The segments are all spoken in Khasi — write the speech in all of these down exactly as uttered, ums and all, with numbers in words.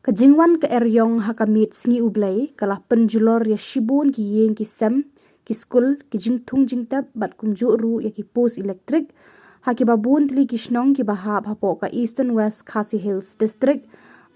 Ka jingwan ka eriong ha ka miet Sngi U Blei ka la pynjulor ïa shibun ki ïing ki sem, ki skul, ki jingthung jingtep bad kumjuh ruh ïa ki post elektrik ha kiba bun tylli ki shnong kiba hap hapoh ka Eastern West Khasi Hills District.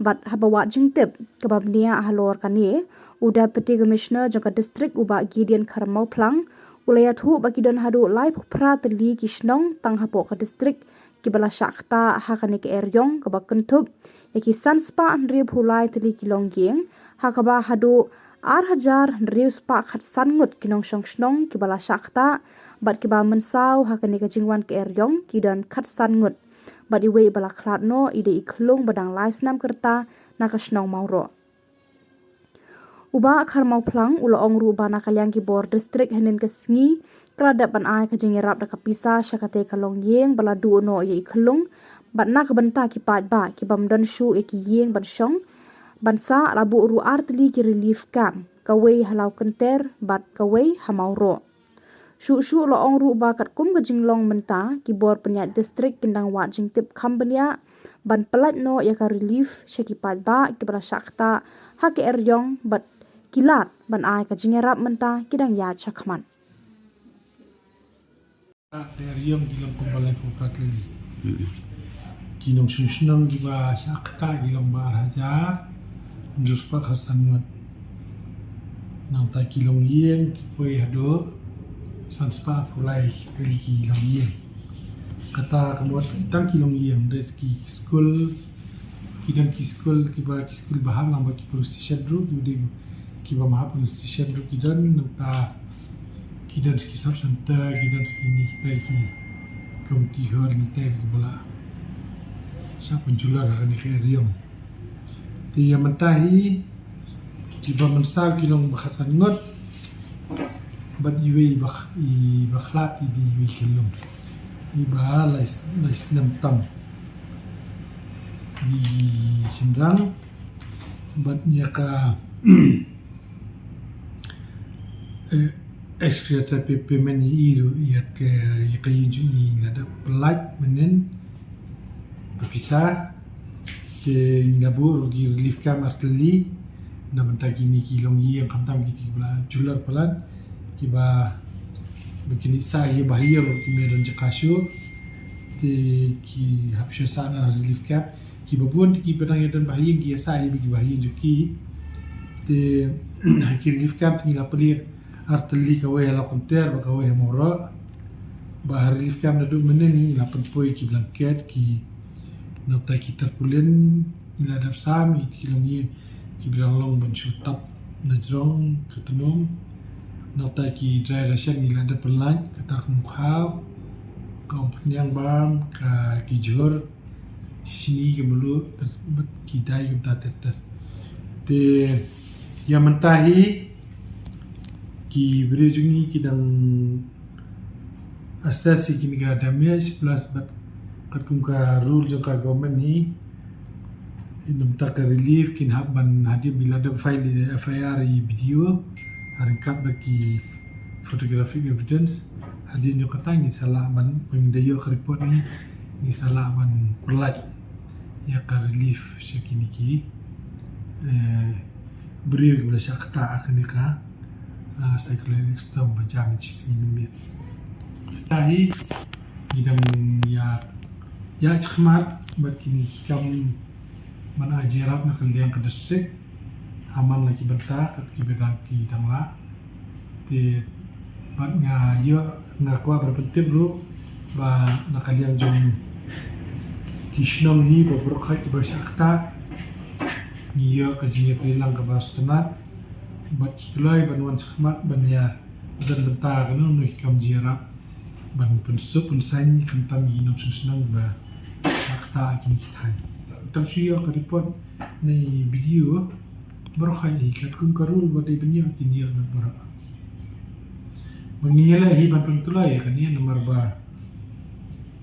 Bad haba wad jingtip kaba bniah halor kane, u Deputy Commissioner jong ka district, u Bah Gideon Kharmawphlang, u la ïathuh ba ki don haduh laiphew phra tylli ki shnong tang hapoh ka district kiba la shah ktah ha kane ka eriong kaba kynthup ïa ki san spah hynriewphew lai tylli ki longïing, ha kaba haduh ar hajar hynriew spah khatsan ngut ki nongshong shnong kiba la shah ktah bad kiba mynsaw ha kane ka jingwan ka eriong ki don khatsan ngut. Bad iwei ba la khlad noh i dei i khyllung ba dang lai snem ka rta na ka shnong Mawroh. U Bah Kharmawphlang u la ong ruh ba na ka liang ki bor district hynnin ka sngi ka la dep ban ai ka jingïarap da ka pisa sha katei ka longïing ba la duh noh ïa i khyllung, bad na ka bynta ki paidbah ki bym don shuh ïa ki ïing ban shong ban sah, la buh ruh ar tylli ki relief camp, kawei ha Lawkynter bad kawei ha Mawroh. Shuh shuh la ong ruh ba katkum ka jinglong mynta, ki bor pynïaid district kin dang wad jingtip kham bniah ban pyllait noh ïa ka relief sha ki paidbah kiba la shah ktah ha ka eriong, bad ki lad ban ai ka jingïarap mynta ki dang ïaid shakhmat. Ka eriong ki long kumba laiphew phra tylli. Ki nongshong shnong kiba shah ktah ki long ba ar hajar hynriew spah khatsan ngut. Nangta ki longïing ki poi haduh san spah phew lai tylli ki longïing. Kata ka mut tang ki longïing, dei ki skul, ki don ki skul kiba, ki skul ba hap lang bad ki police station ruh ki dei, kiba hap police station ruh ki don, nangta ki don ki sub center, ki don ki ni kita ki community hall ni kita kiba la shah pynjulor ha kane ka eriong. Te ïa mynta hi kiba mynsaw ki long ba khatsan ngut, bad iwei ba, iba khlad i dei iwei khyllung, iba lai, lai snem tam, i shynrang. Bad ïa ka eh, ex gratia pay-, payment ïa i ruh, ïa ka, ïa ka ïing jong i la dep pyllait mynnin ka pisa. Te ngi la buh ruh ki relief camp ar tylli na bynta kine ki longïing, khamtam kiti kiba la julor palat, kiba, ba kin sah ïa ba ha ïing ruh kim don jaka shuh. Te ki hap shu sah na relief camp. Kiba bun te kiba dang ïa don ba ha ïing ki ïa sah ïa ba ki ba ha ïing jong ki. Te ha ki relief camp te ngi la plie ar tylli, kawei ha Lawkynter bad kawei ha Mawroh. Bad ha relief camp naduh mynne ngi la pynpoi ki blanket, ki, nangta ki tarpaulin, ngi la dep sam ïa ki longïing kiba dang long ban shu tap na jrong ka tnum. Nangta ki dry ration ngi la dep pyllait, kata ka mukhaw, ka umphniang bam, ka, ki jhur, shini, ki mluh, bad ki dai kumta ter ter. Te ïa mynta hi ki briew jong ngi ki dang assess ïa kine ka damage, plus bad katkum ka rule jong ka government hi, na bynta ka relief kin hap ban, hadien ba la dep file ïa F I R ïa i B D O, ha ryngkat bad ki photographic evidence. Hadien jong kata ngi sa lah ban, ba ngi da ïoh ka report ngi, ngi sa lah ban pyllait ïa ka relief sha kine ki, eh, briew kiba la shah ktah ha kane ka, ah, cyclonic storm ba jia mynta shi sngi mynmiet. Te hi ngi dang ïa, ïa shakhmat bad kine ki kam ban ai jingïarap na ka liang ka district ha man la ki bynta kat kiba dang, ki dang lah. Te bad nga ïoh, nga kwah ban pyntip ruh ba na ka liang jong ki shnong hi ba baroh khoit kiba shah ktah, ngi ïoh ka jingïatreilang kaba sngewtynnat bad ki kloi ban wan shakhmat ban ïa don bynta kano kano ki kam jingïarap ban pynsuk pynsaiñ khamtam ïa ki nongshong shnong ba shah ktah ha kine ki thaiñ. Tang shu ïoh ka report na i B D O baroh hi, katkum ka rule ba dei ban ïoh, kin ïoh na baroh. Ba ngi ïaleh hi ban pynkloi ïa kane namar ba,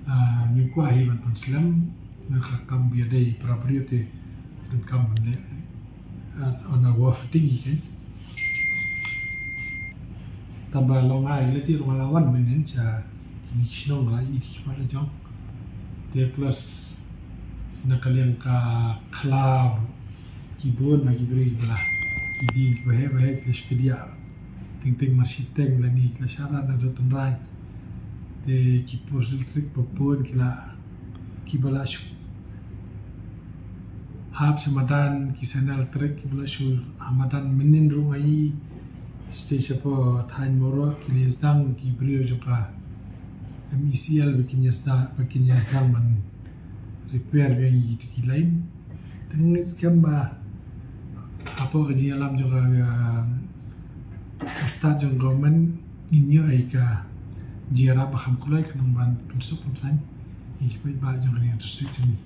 ah, ngim kwah hi ban pynslem na ka kam ba ïadei para briew te, donkam ban leh, ah, on a war footing hi kan. Tangba long ai lade ruh nga la wan mynhynnin sha kine ki shnong, la ïohi ki khmat la jong. Te plus na ka liang ka khlaw, Ki bun ba ki briew kiba la, ki dieng kiba heh ba heh ki la shu kdiah. Teng teng mar shiteng lane ki la shah rah na dor tynrai. Te ki post electric ba bun ki la, kiba la shu hap sha madan, ki signal electric kiba la shu ha madan mynnin ruh ngi. Stage hapoh thaiñ Mawroh ki la ïa sdang ki briew jong ka M E C L ba kin ïa sdang, ba kin ïa sdang ban repair biang ïa kito ki line. Te nga ngeit skhem ba hapoh ka jingïalam jong ka, ka stad jong government ngin ïoh ïa ka jingïarap ba kham kloi khnang ban pynsuk pynsan ïa ki paidbah jong ka ri North East District jong ngi.